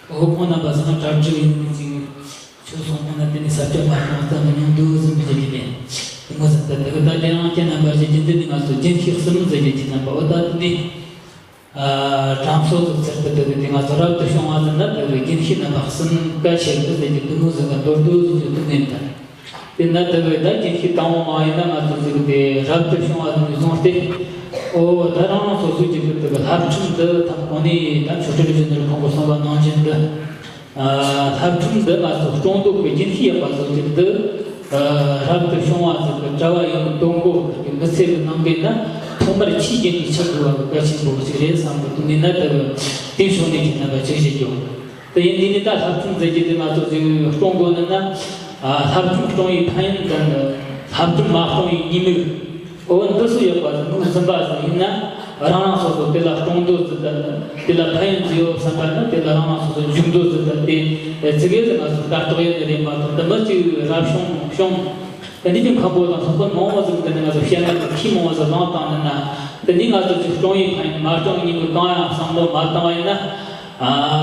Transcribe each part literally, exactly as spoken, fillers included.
འོ་ཁོང་རྣམ་པ་ཚང་གྲ་སྒྲིག་ཡིན་ནོ་ཅིག་ཆོས་སོང་ཁོང་ན་དེ་ནི་ས་སྐྱ་མ་སོང་ཙམ་མི་ཉུང་འདུག་གསུངས་པའི་རྗེས་ནས་དེ་མོ་ཟེར་ད་དེ་གི་ད་དེ་རང་ཁྱེད་རྣམ་པ་ཞིག་རྒྱུན་དུ་ནི་ང་ཚོ་རྒྱུན་ཤེས་གསུམ་ཟེར་རྒྱུ་ཅིག་རྣམ་པ་འོ་ད་དེ་ནི་དྲང་སྲོང་ཚོ་ཚར་དུ་དེ་གི་དེ་ང་ཚོ་རབ་ཏུ་བྱུང་བ་ཟེར་ན་དེ་གི་རྒྱུན་ཤེས་རྣམ་པ་གསུམ་ཀ་ཤེས་གི་ཟེར་རྒྱུ་དེ་མོ་ཟེར་ག་མདོར་བསྡུས་ཟེར་རྒྱུ་དེ་ནས་ད། དེ་ན་དེ་བས་ད་རྒྱུན་ཤེས་དང་པོ་མ་ཡིན་ན་ང་ཚོ་ཚིག་དེ་རབ་ཏུ་བྱུང་བ་ནས་བཟུང་སྟེ། ཨོ་ད་རང་རང་སོ་སོའི་རྒྱུད་ཀྱི་དེ་གི་བསླབ་ཁྲིམས་འདི་ཐམ་གོང་ནས་ད་ཆོས་ཁྲིད་རིག་གཞུང་ནས་ཁོང་གིས་གསུངས་པ་ནང་བཞིན་དུ། བསླབ་ཁྲིམས་འདི་ང་ཚོ་སྲུང་འདོད་ཀྱི་རྒྱུན་ཤེས་ཡག་པ་བཟོ་རྒྱུ་འདི། རབ་ཏུ་བྱུང་བ་ཟེར་གི་གྲྭ་བ་ཡོད་དོན་གོ་གི་མི་ཚེ་གི་ནང་གི་ན་ཐོག་མར་ཆོས་རྒྱུན་གྱི་ཆགས་དགོས་པ་གལ་ཆེན་པོ་ཞིག་རེད་བསམ་གི་འདུག་ངས་ན་དེ་གི་དེའི་ཕྱོགས་ནས་ཁྱེད་རྣམ་པ་ཅིག་བཤད་རྒྱུ། དེ་ཡིན་དུས་ནི་ད་བསླབ་ཁྲིམས་ཟེར་རྒྱུ་དེ་ང་ཚོ་ཅིག་སྲུང་དགོས་ནི་ན། བསླབ་ཁྲིམས་སྲུང་བའི་ཕན་ཡོན་དང་ནི། བསླབ་ཁྲིམས་མ་སྲུང་བའི་ཉེས་དམིགས། འོ་འདི་ཚོ་ཡོད་པ་ནི་མིག་ཟིན་པ་ཟིག་ཡིན་ན། རང་རང་སོ་སོ་དེ་ལ་སྲུང་འདོད་ཟིག་དང་ནི་དེ་ལ་ཕན་ཡོན་ཟིག་ཡོད་བསམ་པ་ནི་དེ་ལ་རང་རང་སོ་སོ་འཇུག་འདོད་ཟིག་དང་དེ་ཚིག་གེ་ཟིག་ང་ཚོ་ལྟ་རྟོག་ཡོད་ནི་རེད་མ་གཏོགས་འདི་མི་གཅིག་རབ་བྱུང་བྱུང་། དེ་འདྲའི་མཁན་པོ་དང་སོགས་པ་མང་བོ་ཟིག་འདི་ནི་ང་ཚོ་བཤད་ན་ཁྱི་མང་བོ་ཟིག་ལངས་བཏང་ནི་ན། དེ་འདི་ང་ཚོ་ཅིག་སྲུང་ཡིན་ཕན་ཡིན་མ་སྲུང་ཉིན་མོ་གང་ཡང་བསམ་བློ་མ་བཏང་བ་ཡིན་ན།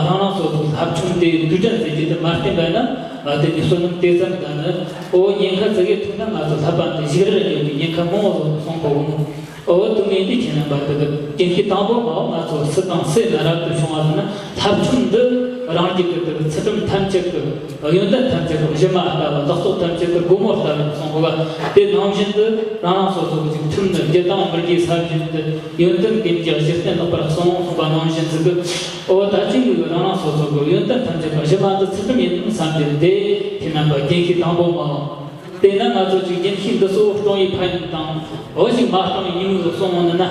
རང་རང་སོ་སོའི་བསླབ་ཁྲིམས་དེ་དུས་དྲན་ཟེར་རྒྱུ་དེ་མ་བསྟེན་པ་ན། དེ་འདི་བསོད་ནམས་དེ་ཙམ་དང་ནི། ཨོ་ཉེན་ཁ་ཙི་གེ་ཐུག་ན་ང་ཚོ་བསླབ་པ་འདི་ཞིག་ར་ཡོད་ཀྱི་ཉེན་ཁ་མང་བོ་ཟིག་སོང་གོ་གི་མོ། ཨོ་དུ་ངས་འདི་ཁྱེད་རྣམ་པ་དེ་གི་རྒྱུན་ཤེས་དང་པོ་མ་ང་ཚོ་སུ་དང་སུ་ན་རབ་ཏུ་བྱུང་བ་ཟེར་ན་བསླབ་ཁྲིམས་འདི་རང་རྒྱུད་ཀྱི་དེ་གི་ཚུལ་ཁྲིམས་ཐམས་ཅད་ཀྱི། ཡོན་ཏན་ཐམས་ཅད་ཀྱི་གཞི་མ་ལྟ་བུ་ལག་ཐོགས་ཐམས་ཅད་ཀྱི་སྒོ་མོ་ལྟ་བུ་གསུངས་པ། དེ་ནང་བཞིན་དུ་རང་རང་སོ་སོ་གི་ཅིག་ཁྲིམས་ནི་རྒྱུ་དང་མི་རྒྱུའི་ས་བཞིན་དུ་ཡོན་ཏན་ཀུན་གྱི་གཞི་རྟེན་ལེགས་པར་གསུངས་གསུངས་པ་ནང་བཞིན་ཟིག་གི། ཨོ་ད་ཅིག་གི་རང་རང་སོ་སོ་གི་ཡོན་ཏན་ཐམས་ཅད་ཀྱི་གཞི་མ་འདི་ཚུལ་ཁྲིམས་ཡིན་ནམ་བསམ་གྱི་དེ་ཁྱེད་རྣམ་པ་རྒྱུན་ཤེས་དང་པོ་མ། དེས་ན་ང་ཚོ་ཅིག་རྒྱུན་ཤེས་འདི་ཚོ་སྲུང་བའི་ཕན་ཡོན་དང་། ཨོ་ཅིག་མ་སྲུང་བའི་ཉེས་དམིགས་སོགས་གསུངས་འོང་ན།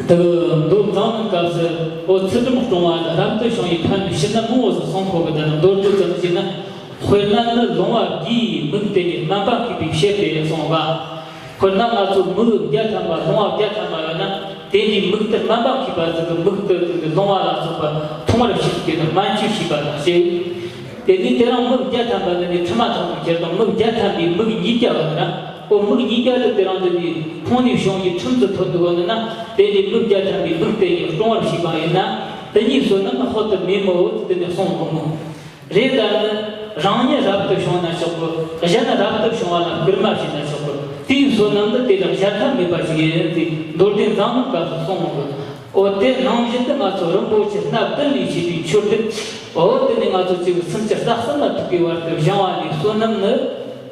དེ་མདོ་མཛངས་བླུན་སྐབས་སུ་ཨོ་ཚུལ་ཁྲིམས་སྲུང་བ་རབ་ཏུ་བྱུང་བའི་ཕན་ཡོན་ཕྱི་ནང་གསང་བ་ཟིག་གསུངས་ཁོ་གི། དེ་ནི་མདོར་བསྡུས་ཙམ་ཞིག་ན། དཔེར་ན་ནི་ལོང་བ་བརྒྱའི་མིག་དེ་ཉིད་སྨན་པ་མཁས་པས་བྱས་ཏེ་གསུངས་པ། དཔེར་ན་ང་ཚོ་མིག་བརྒྱ་ཐམ་པ་ལོང་བ་བརྒྱ་ཐམ་པ་ཡོད་ན། དེ་འདྲའི་མིག་དེ་སྨན་པ་མཁས་པ་ཟིག་གིས་མིག་དེ་དེ་ལོང་བ་ལ་སོགས་པ་མཐོང་བར་བྱེད་ཀྱི་དང་སྨན་བཅོས་བྱས་པ་དང་ཞེས། དེ་ནས་དེ་རིང་མིག་བརྒྱ་ཐམ་པ་འདི་ནི་དྲི་མ་ཐོན་པའི་ཕྱིར་དང་། མིག་བརྒྱ་ཐམ་པའི་མིག་ཉིས་བརྒྱ་བ་ན། ཨོ་མིག་ཉིས་བརྒྱ་དེ་དེ་རིང་འདི་ནི་ཁོང་ནས་བྱུང་བའི་ཁྲིམས་སུ་ཐོན་འདུག་བ་ན། དེ་ནི་མིག་བརྒྱ་ཐམ་པའི་མིག་དེ་ཉིད་སྲུང་བར་བྱས་པ་ཡིན་ན། དེ་ཉིད་བསོད་ནམས་དཔག་ཏུ་མེད་མོ་དེ་ནི་གསུངས་གོ་མོ། རེད། ད་ནི་རང་ཉིད་རབ་ཏུ་བྱུང་ན་ཆོག་གི། གཞན་རབ་ཏུ་བྱུང་བ་ལ་སྐུལ་མ་བྱས་ན་ཆོག་གི། དེའི་བསོད་ནམས་འདི་དེ་དག་གཞལ་ཐབས་མེད་པ་ཞིག་ཡིན་ཏེ། མདོར་བསྡུས་མཛངས་བླུན་སྐབས་སུ་གསུངས་མོ་གི། འོ་དེ་ནང་བཞིན་དུ་ང་ཚོ་རིན་པོ་ཆེ་སྣ་བདུན་ལས་བྱས་པའི་མཆོད་རྟེན། འོ་དེ་ནི་ང་ཚོ་གཅིག་སུམ་ཅུ་རྩ་གསུམ་ལ་ཐུག་པའི་བར་དུ་བཞེངས་པ་ནས་བསོད་ནམས་ནི་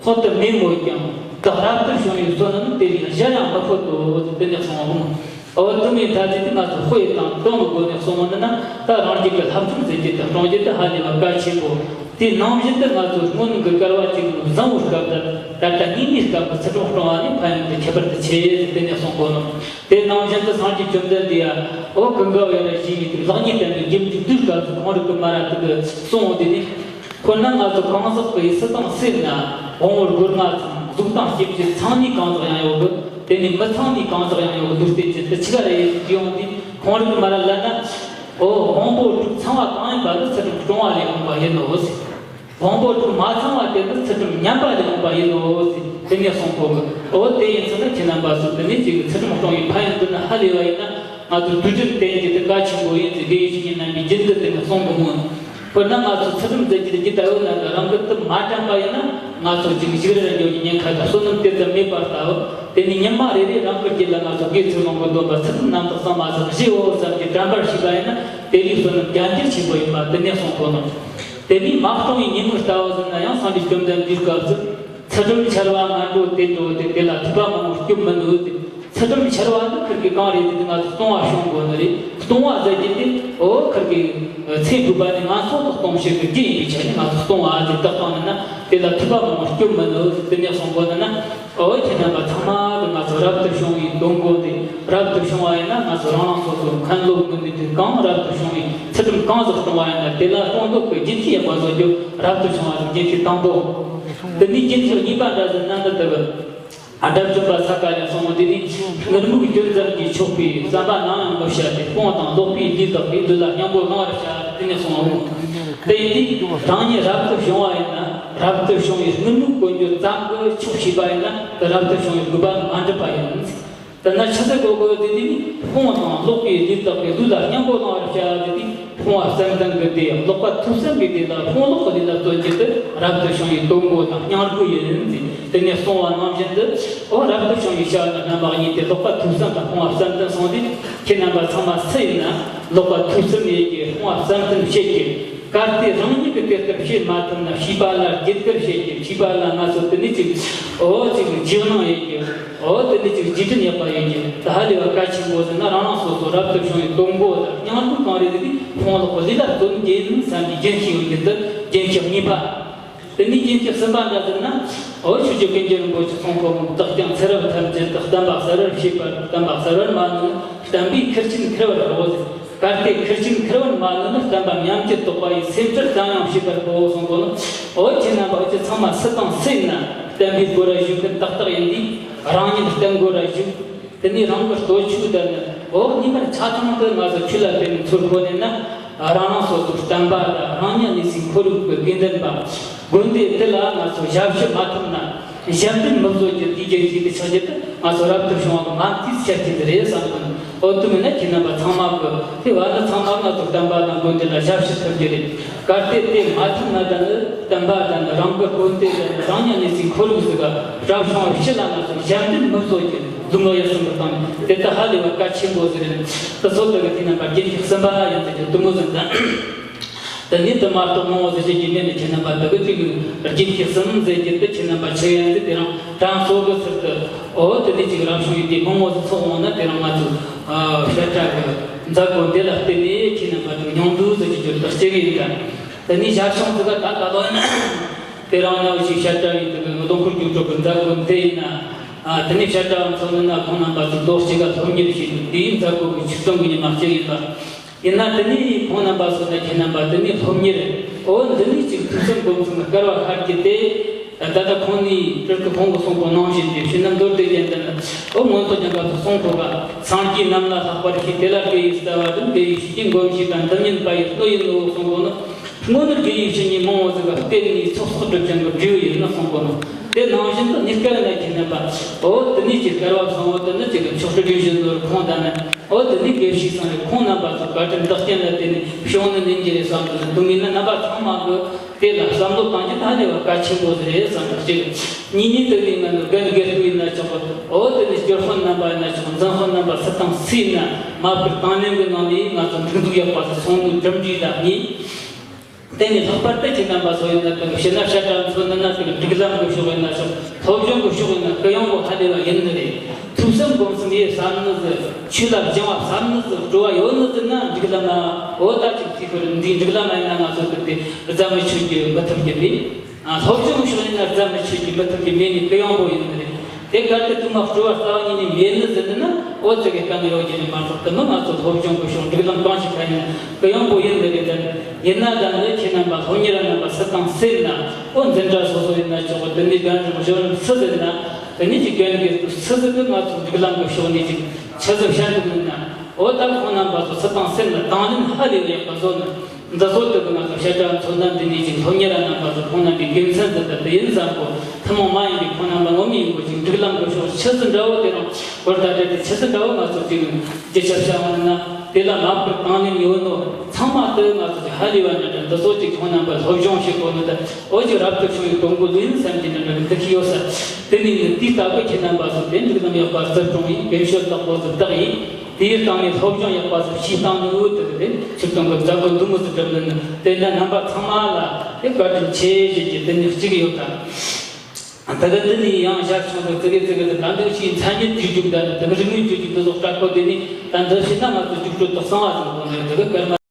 དཔག་ཏུ་མེད་མོད་ཀྱང་། བདག་རབ་ཏུ་བྱུང་བའི་བསོད་ནམས་དེ་ལས་གཞལ་ཡང་མི་ཕོད་དོ། དེ་ནས་གསུངས་པ་འོ་དུ་མའི་ཐ་ཚིག་དེ་ང་ཚོ་དཔེ་དང་དོན་གྱི་སྒོ་ནས་གསུངས་པ་ནི་ན། ད་རང་རྒྱུད་ཀྱི་བསླབ་ཁྲིམས་ཟེར་རྒྱུ་དང་སྲུང་རྒྱུ་དེ་ཧ་ལས་པ་གལ་ཆེན་པོ། དེ་ནང་བཞིན་དུ་ང་ཚོ་སྔོན་གྱི་བསྐལ་པ་གཅིག་ནས་བཟང་པོའི་སྐབས་དང་ད་ལྟ་སྔོན་མའི་སྐབས་ཀྱི་ཚུལ་ཁྲིམས་སྲུང་བ་ནི་ཕན་ཡོན་དེ་ཁྱད་པར་དུ་ཆེ་ཟེར་དེ་ནས་གསུངས་པ་ནི། དེ་ནང་བཞིན་དུ་སངས་རྒྱས་བཅོམ་ལྡན་འདས་ཡང་ཨོ་ཀུན་དགའ་བོ་ཡ་ར་བཞི་ཡི་དུས་ལེགས་ཉེས་བསྟན་པའི་རྒྱུ་འབྲས་བསྡུས་སྐབས་སུ་ཁོང་རིག་གི་མ་ར་དུ་གི་གསུངས་འོང་དེ་ནི། དཔེར་ན་ང་ཚོ་གང་ཟག་གི་ཡུལ་སུ་དང་སུ་ན་དབང་པོ་སྒོ་ལྔ་ཚང་། གཟུགས་དང་སྐྱེ་མཆེད་ཚང་ནི་གང་ཟག་ཡང་ཡོད་གི། དེ་ནི་མི་ཚང་ནི་གང་ཟག་ཡང་ཡོད་གི། འདུག་སྟེ་ཅི་སྟེ་ཆི་ག་རེ་ཡོད་ཡོང་དུས་ཁོང་རིག་མ་ར་ལ་ན། ཨོ་དབང་པོ་དྲུག་ཚང་བ་གང་ཡིན་པ་ནི་ཚུལ་ཁྲིམས་སྲུང་བ་ལས་འོངས་པ་ཡིན་ནོ་ཟེར། དབང་པོ་དྲུག་མ་ཚང་བ་དེ་ནི་ཚུལ་ཁྲིམས་ཉམས་པ་ལས་འོངས་པ་ཡིན་ནོ་ཟེར་དེ་ནས་གསུངས་གོ་གི། ཨོ་དེ་ཡིན་ཚུལ་ནི་ཁྱེད་རྣམ་པ་ཚོ་དེ་ནས་ཅིག་ཚུལ་ཁྲིམས་སྲུང་བའི་ཕན་ཡོན་དེ་ནི་ཧ་ལས་པ་ཡིན་ན། ང་ཚོ་དུས་རྒྱུན་བསྟེན་རྒྱུ་དེ་གལ་ཆེན་པོ་ཡིན་ཟེར་དགེ་བའི་བཤེས་གཉེན་རྣམ་པས་རྒྱུན་དུ་དེ་ནི་གསུང་གི་མོད། དཔེར་ན་ང་ཚོ་ཚུལ་ཁྲིམས་ཟེར་རྒྱུ་དེ་ཇི་ལྟ་བུ་ན་རང་གི་དུ་མ་དྲན་པ་ཡིན་ན། ང་ཚོ་ཅིག་ཞིག་རེ་རེ་འགྱོ་རྒྱུ་ཉེན་ཁ་དང་བསོད་ནམས་དེ་ཙམ་མེད་པ་ལྟ་བུ། དེ་ནི་ཉི་མ་རེ་རེ་རང་གི་རྒྱུད་ལ་ང་ཚོ་དགེ་ཚུལ་སློང་གི་སྡོམ་པ་ཚུལ་ཁྲིམས་རྣམ་དག་གཙང་མ་ཟིག་བཞེས་འོ་བསམ་གྱི་དྲན་པར་བྱས་པ་ཡིན་ན། དེ་ལས་བསོད་ནམས་རྒྱ་འགྱུར་ཆེན་པོ་ཡིན་པ་དེ་ནས་གསུངས་གོ་ནོ། དེ་ནས་མ་སྲུང་བའི་ཉེས་དམིགས་ལྟ་བུ་ཟེར་ན་ཡང་སངས་རྒྱས་བཅོམ་ལྡན་འདས་སྐབས་སུ། ཚུལ་ཁྲིམས་འཆལ་བ་ངན་འགྲོ་དེ་འགྲོ་སྟེ། དེ་ལ་ཐོས་པ་མང་པོ་སྐྱོབ་མི་ནུས་ཏེ། ཚུལ་ཁྲིམས་འཆལ་བ་ནི་ཁིར་གི་གང་རེད་དེ། ང་ཚོ་ལྟུང་བ་སྲུང་དགོས་ནི་རེད། ལྟུང་བ་ཟེར་རྒྱུ་དེ་ཨོ་ཁིར་གི་ཚེ་འགྲུབ་པ་ནི་ངན་སོང་དུ་ལྟུང་བྱེད་ཀྱི་རྒྱུ་ཡིན་པའི་ཆ་ནས་ང་ཚོ་ལྟུང་བ་ཟེར་བཏགས་བཏང་ནི་ན། དེ་ལ་ཐོས་པ་མང་པོ་སྐྱོབ་མི་ནུས་ཟེར་དེ་ནས་གསུང་དགོས་ནི་ན། ཨོ་ཁྱེད་རྣམ་པ་ཚང་མ་གི་ང་ཚོ་རབ་ཏུ་བྱུང་བའི་དོན་གོ་དེ། རབ་ཏུ་བྱུང་བ་ཡིན་ན་ང་ཚོ་རང་རང་སོ་སོ་མཁན་སློབ་དགེ་འདུན་དེ་གང་རབ་ཏུ་བྱུང་བའི་ཚུལ་ཁྲིམས་གང་ཟག་སྲུང་བ་ཡིན་ན། དེ་ལ་སྲུང་འདོད་ཀྱི་རྒྱུན་ཤེས་ཡག་པ་བཟོ་རྒྱུ་རབ་ཏུ་བྱུང་བ་ཟེར་རྒྱུན་ཤེས་དང་པོ། དེ་ནས་རྒྱུན་ཤེས་གཉིས་པ་འདྲ་ཟེར་ན་འདི་ལྟ་བུ། ཨ། དགྲ་བཅོམ་པ་ས་ག་ལས་གསུངས་པ་འདི་ནི། ངུར་སྨྲིག་གྱོན་ཙམ་གྱིས་ཆོག་པའི་བསམ་པ་ནམ་ཡང་མི་བྱ་སྟེ། དཔུང་དང་ལོག་པའི་ལུས་དག་གིས་ལུས་ལ་སྙིང་པོ་བླང་བར་བྱ། དེ་ནས་གསུངས་པའོ། དེ་ཡིན་དུས་རང་ཉིད་རབ་ཏུ་བྱུང་བ་ཡིན་ན། རབ་ཏུ་བྱུང་བའི་ངུར་སྨྲིག་གོན་རྒྱུ་ཙམ་གྱིས་ཆོག་ཤེས་པ་ཡིན་ན། དེ་རབ་ཏུ་བྱུང་བའི་དགོས་པ་མ་འགྲུབ་པ་ཡིན། དེ་ན་ཆི་ཟེར་གོ་དགོས་དེ་དེ་ནི། དཔུང་དང་ལོག་པའི་ལུས་དག་གིས་ལུས་ལ་སྙིང་པོ་བླང་བར་བྱ་དེ་དེ། སྤོང་བ་བསམ་གཏན་གྱི་དེ་ལོག་པ་ཐོས་བསམ་གྱི་དེ་ལ་སྤོང་ལོག་གི་ལས་ལ་བརྩོན་རྒྱུ་དེ་རབ་ཏུ་བྱུང་བའི་དོན་གོ་དང་སྙིང་པོ་ཡིན་ཟེར། དེ་ནས་གསུངས་པ་ནང་བཞིན་དུ། འོ་རབ་ཏུ་བྱུང་བའི་ཞལ་ལ་རྣམ་པ་གཉིས་ཏེ་ལོག་པ་ཐོས་བསམ་དང་སྤོང་བ་བསམ་གཏན་གསུངས་ཏེ། ཁྱེད་རྣམ་པ་ཚང་མ་སུ་ཡིན་ན་ལོག་པ་ཐོས་བསམ་ཡེད་ཀྱི་སྤོང་བ་བསམ་གཏན་བྱེད་ཀྱི། གལ་ཏེ་རང་ཉིད་ཀྱིས་དེ་ལྟར་བྱེད་མ་ཐུབ་ན་བྱིས་པ་ལ་བརྒྱུད་བསྐུར་བྱེད་ཀྱི། བྱིས་པ་ལ་ང་ཚོ་དེ་ནི་ཅིག་འོ་ཅིག་རྗེས་གནང་ཡེད་ཀྱི། འོ་དེ་ནི་ཅིག་རྗེས་དྲན་ཡག་པ་ཡེད་ཀྱི། ད་ཧ་ལས་པ་གལ་ཆེན་པོ་ཟེར་ན། རང་རང་སོ་སོ་རབ་ཏུ་བྱུང་བའི་དོན་གོ་དང་སྙིང་པོ་གང་རེད་ཟེར་དུས་སྤོང་ལོག་གི་ལས་ལ་བརྩོན་རྒྱུ་ཡིན་བསམ་པའི་རྒྱུན་ཤེས་ཡོད་རྒྱུ་འདི་རྒྱུན་ཤེས་གཉིས་པ། དེ་ནས་རྒྱུན་ཤེས་གསུམ་པ་འདྲ་ཟེར་ན། འོ་ཆོས་རྗེ་ཀུན་མཁྱེན་རིན་པོ་ཆེ་གསུང་གོ་མོ། བདག་ཀྱང་ཚེ་རབས་ཐམས་ཅད་དུ། བསྟན་པ་གསལ་བར་བྱེད་པར། བསྟན་པ་གསལ་བར་མ་ནུས་ན། བསྟན་པའི་ཁུར་ཆེན་འཁུར་བར་གོ་ཟེར། གལ་ཏེ་ཁུར་ཆེན་འཁུར་བར་མ་ནུས་ན། བསྟན་པ་ཉམས་ཀྱིས་དོགས་པ་ཡི། སེམས་ཁྲལ་དང་ཡང་བྱེད་པར་གོ་གསུང་གོ་ནོ། འོ་ཁྱེད་རྣམ་པ་འུ་ཚོ་ཚང་མ་སུ་དང་སུ་ཡིན་ན་བསྟན་པའི་སྒོ་ར་ཞུགས་མཁན་ཏག་ཏག་ཡིན་དུས། རང་ཉིད་བསྟན་སྒོ་ར་ཞུགས། དེ་ནས་རང་གི་སྟོབས་ཤུགས་ལྡན་ནས། འོ་ཉི་མར་ཆ་ཚང་དུ་ང་ཚོ་ཆོས་ལ་བརྟེན་ནས་འཚོ་དགོས་ནས་ན། རང་རང་སོ་སོའི་བསྟན་པ་དང་རང་ཉིད་གནས་སའི་ཁོར་ཡུག་གི་དགེ་འདུན་པ་དགོན་སྡེ་དེ་ལ་ང་ཚོ་ཞབས་ཕྱི་མ་ཐུབ་ན། ཞབས་འདྲེན་མི་བཟོ་རྒྱུ་དེའི་རྒྱུ་ཞིག་ཏུ་ཆགས་རྒྱུ་དེ་ང་ཚོ་རབ་ཏུ་བྱུང་བ་གི་མ་མཐའི་ཆ་རྐྱེན་དེ་རེད་བསམ་གི་འདུག་འོ་དེ་མིན་ན་ཁྱེད་རྣམ་པ་ཚང་མ་གི་དེ་བ་ནི་ཚང་མ་ང་ཚོ་བསྟན་པ་དང་དགོན་སྡེ་ལ་ཞབས་ཕྱི་ཐུབ་རྒྱུ་རེད། གལ་ཏེ་དེ་མ་ཐུབ་ན། ད་ནི་བསྟན་པ་དང་ནི་རང་གི་དགོན་སྡེ་དང་ནི་རང་ཉིད་གནས་སའི་ཁོར་ཡུག་ཟིག་ག་རབ་བྱུང་བ་སྤྱི་ལ་ང་ཚོ་ཞབས་འདྲེན་མི་བཟོ་རྒྱུ་འདུག་ནོ་ཡ་གསུང་གི་དང་། དེ་ལྟ་ཧ་ལས་པ་གལ་ཆེན་པོ་ཟིག་རེད། དེ་ཚོ་དེ་གི་དེ་རྣམ་པ་རྒྱུན་ཤེས་གསུམ་པ་ཡང་དེ་གི་དུ་མོ་ཟིག་དང་། དེ་ནས་དེ་མ་གཏོགས་མང་བོ་ཟེར་རྒྱུ་མེད་ནི། ཁྱེད་རྣམ་པ་དེ་གི་དེ་གི་རྒྱུན་ཤེས་གསུམ་ཟེར་རྒྱུ་དེ་ཁྱེད་རྣམ་པ་ཆེ་ཡང་དེ་དེ་རང་དྲང་སོ་གི་ཟེར་དུ། འོ་དེ་ནས་ཅིག་རབ་བྱུང་ཡིན་དེ་མང་བོ་ཟིག་ཚོགས་འོང་ན། དེ་རང་ང་ཚོ་ཨ་བཤད་གྲྭ་གི་མཛད་སྒོ་འདི་ལ་བརྟེན་ནས་ཁྱེད་རྣམ་པ་དེ་གི་སྙིང་སྡུག་ཟེར་རྒྱུ་ཅིག་དག་ཅིག་ཡིན་ད། དེ་ནས་ཞར་བྱུང་ཟིག་ག་ད་ད་ལོ་ཡིན་ན། དེ་རང་ནང་བཞིན་བཤད་གྲྭ་ཡིན་དེ་གི་རྡོ་འཁོར་རྒྱུགས་སྤྲོད་གི་མཛད་སྒོ་འདི་ཡིན་ན། ཨ་དེ་ནས་བཤད་གྲྭ་ཚོ་ནི་ན་ཁོང་རྣམ་པ་ཚོ་ལོ་གཅིག་ག་སློབ་གཉེར་བྱས་འདུག་དེའི་མཛད་སྒོ་གི་ཆིག་སྟོང་གི་ཉི་མ་གཅིག་ཡིན་པ། ཡིན་ན་དེ་ནས་ཁོང་རྣམ་པ་ཚོ་ནི་ཁྱེད་རྣམ་པ་དེ་ནས་སློབ་གཉེར། འོ་འདི་ནས་ཅིག་ཐུགས་བསམ་སྒོམ་གསུམ་གི་སྐལ་བ་ཤར་གྱི་དེ། ད་ལྟ་ཁོང་ནས་སྤྲུལ་སྐུ་ཁོང་གི་གསུང་གོ་ནང་བཞིན་དེ་ཕྱི་ནང་མདོར་བསྡུས་ཀྱི་འདི་ནི། འོ་མངོན་མཐོ་རྣམ་པ་ཚོ་གསུང་གོ་ག་སངས་རྒྱས་རྣམས་ལ་ལྷག་པར་ཤེས། དེ་ལ་དགེ་བའི་རྩ་བ་དང་། དགེ་བའི་བཤེས་གཉེན་སྒོམ་ཞེས་དང་། འདི་ཉིད་པ་ཡི་སྣོད་ཡིན་ནོ་གསུང་གོ་ནི། སྔོན་ནས་དགེ་བའི་བཤེས་གཉེན་མང་བོ་ཟིག་ག་བསྟེན་ནས་ཚོགས་བསགས་སྒྲུབ་ཅན་གྱི་འབྲས་བུ་ཡིན་ནོ་གསུང་གོ་ནོ། དེ་ནང་བཞིན་དུ་གནས་སྐབས་ན་ཁྱེད་རྣམ་པ། འོ་དེ་ནས་ཀྱི་སྐལ་བ་བཟང་བོ་དེ་ནི་ཅིག་གི་མཆོག་སྤྲུལ་དགེ་བཤེས་ནོར་ཁོང་དང་ནི། འོ་དེ་ནས་དགེ་བཤེས་སང་རེ་ཁོང་རྣམ་པ་ཚོ་བཀའ་དྲིན་བདག་རྐྱེན་ལ་བརྟེན་ནས་བྱུང་ནི་ནི་འགྱུར་རེ་བསམ་དུ་འདུག་ཡིན་ན། རྣམ་པ་ཚང་མ་གི་དེ་ལ་བསམ་བློ་གཏང་རྒྱུ་ད་ནི་བ་གལ་ཆེན་པོ་ཟིག་རེད་བསམ་གི་གཅིག་གཉིས་ནས་དེ་ནས་ང་ནི་རྒན་རྒན་སྐུ་ཡིན་ན་ཆོག་གི། འོ་དེ་ནས་སྐྱོར་དཔོན་རྣམ་པ་ཡིན་ན་ཆོག་འཛིན་དཔོན་རྣམ་པ་སུ་དང་སུ་ཡིན་ན་མ་བསྐུར་དང་ལེན་གི་ནང་ནས་ང་ཚོ་འགྲིག་འདུག་ཡག་པ་ཟིག་སོང་ནས་གྲུབ་འབྲས་ལ་གཉིས། དེ་ནས་ལྷག་པར་དུ་ཁྱེད་རྣམ་པ་ཚོ་ཡིན་ན་དེ་གི་ཕྱི་ན་བཤད་གྲྭ་ཚོ་ནི་ན་དེ་གི་སྒྲིག་ལམ་གི་ཕྱོགས་ཡིན་ན་ཆོག་སློབ་སྦྱོང་གི་ཕྱོགས་ཡིན་ན་གུ་ཡངས་པོ་ཧ་ལས་པ་ཡིན་ནི་རེད། ཐུགས་བསམ་སྒོམ་གསུམ་ཡེད་བསམ་ནི་ཟིག་ཆོས་ལ་སྦྱང་བ་བསམ་ནི་ཟིག་སྤྲོ་བ་ཡོད་ནི་ཟིག་ན་སྒྲིག་ལམ་ན་འོ་ད་ཅིག་དེ་ཁོ་འདིའི་སྒྲིག་ལམ་ཡིན་ན་ང་ཚོ་དེ་དེ་རྩ་མི་ཆོད་རྒྱུ་མི་ཐུབ་རྒྱུ་རེད། ཨ་སློབ་སྦྱོང་གི་ཕྱོགས་ཡིན་ན་རྩ་མི་ཆོད་རྒྱུ་མི་ཐུབ་རྒྱུ་མེད་ནི་གུ་ཡངས་པོ་ཡིན་ནི་རེད། དེ་གལ་ཏེ་དུ་མ་སྤྲོ་བ་རྩ་བ་ཉིད་ནས་མེད་ནི་ཟིན་ན་འོ་ཙི་གི་དཀའ་ངལ་ཡོད་རྒྱུ་ནི་མ་གཏོགས། དེ་ནི་ང་ཚོ་སློབ་སྦྱོང་གི་ཕྱོགས་སྒྲིག་ལམ་གང་ཞིག་ཐད་ཡིན་ན་གུ་ཡངས་པོ་ཡིན་ནི་རེད། དེ་ཡིན་ན་ད་ནི་ཁྱེད་རྣམ་པ་སློབ་གཉེར་རྣམ་པ་སུ་དང་སུ་ཡིན་ན། འོ་འཛིན་གྲྭ་སོ་སོ་ཡིན་ན་ཆོག་གི། དེ་ནས་རྒན་རིམ་གཞོན་རིམ་སུ་ཟིན་ན། དེ་ནས་ཀྱི་རྒན་རྒན་དུ་སུ་ཟིན་གི་ང་ཚོ་སྒྲིག་ལམ་གི་ཕྱོགས་ནས་ཅིག་ཆུ་ཟིག་བཤད་འདུག་མིན་ན། འོ་ད་ཁོང་རྣམ་པ་ཚོ་སུ་དང་སུ་ཡིན་ན་དང་ལེན་ཧ་ལས་པ་ཡག་པ་བཟོ་ནི། འདི་ཚོ་དེ་གི་ང་ཚོ་བཤད་གྲྭ་ཚོ་ན་འདི་ནས་ཅིག་སློབ་གཉེར་རྣམ་པ་ཚོ་ཁོང་རྣམ་པའི་དགེ་མཚན་འདི་ལྟར་དུ་ཡིན་བསམ་གོ། ཐུན་མོང་མ་ཡིན་པའི་ཁོང་རྣམ་པ་ངོ་མ་ཡིན་གོ་ཅིག་སྒྲིག་ལམ་གི་ཕྱོགས་ཆུ་ཟིག་འདྲ་བོ་དེ་རང་བོར་ད་དེ་དེ་ཆུ་ཟིག་འདྲ་བོ་ང་ཚོ་ཅིག་རྒྱུ་ཆ་བྱ་བ་ན་དེ་ལ་མ་བསྐུར་དང་ལེན་ཡོད་ནོ། ཚང་མ་དེ་ང་ཚོ་ཅིག་ཧ་ལས་པ་འདྲ་འདྲ་འདི་ཚོ་ཅིག་ཁོང་རྣམ་པ་སློབ་སྦྱོང་བྱེད་དགོས་ནི་དེ་འོ་ཅིག་རབ་ཏུ་བྱུང་བའི་དོན་གོ་ལུས་ཡིན་བསམ་གྱི་འདྲ་འདྲ་འདི་ཤི་ཡོད་ས། དེ་ནས་ནི་དེའི་ལྟ་བུ་ཁྱེད་རྣམ་པ་ཚོ་དེ་སྒྲིག་ལམ་ཡག་པ་བརྩི་སྲུང་ཡིན། དགེ་བཤེས་ལག་པོ་ཚོ་བདག་ཡིན། དེའི་སྟེང་ནས་སློབ་སྦྱོང་ཡག་པ་ཟིག་བྱས་བཏང་ནི་འོ་དེ་དེ་ཆིག་སྟོང་གི་མཛད་སྒོ་འདི་མོ་ཟིག་གྲུབ་ནི་ནི། དེ་ན་རྣམ་པ་ཚང་མ་ལ་དེ་བཀའ་དྲིན་ཆེ་ཞེས་ཀྱི་དེ་ནི་གཅིག་ཡོད་དམ། ད་ག་འདི་ནི་ཡང་ཞར་བྱུང་དུ་ཙི་གེ་ཙི་གེ་དེ་ད་འདི་ཕྱིའི་མཚན་ཉིད་ཀྱི་རྒྱུག་ད་ནི་དེ་གི་རིག་གནས་ཀྱི་རྒྱུག་འདི་ཚོ་སྤྲད་ཁོ་དེ་ནི་ད་འདི་ཕྱིན་ན་ང་ཚོ་རྒྱུགས་སྤྲོད་དུ་གསང་བ་ཟིག་གོ་ནི་དེ་གི་སྐར་མ།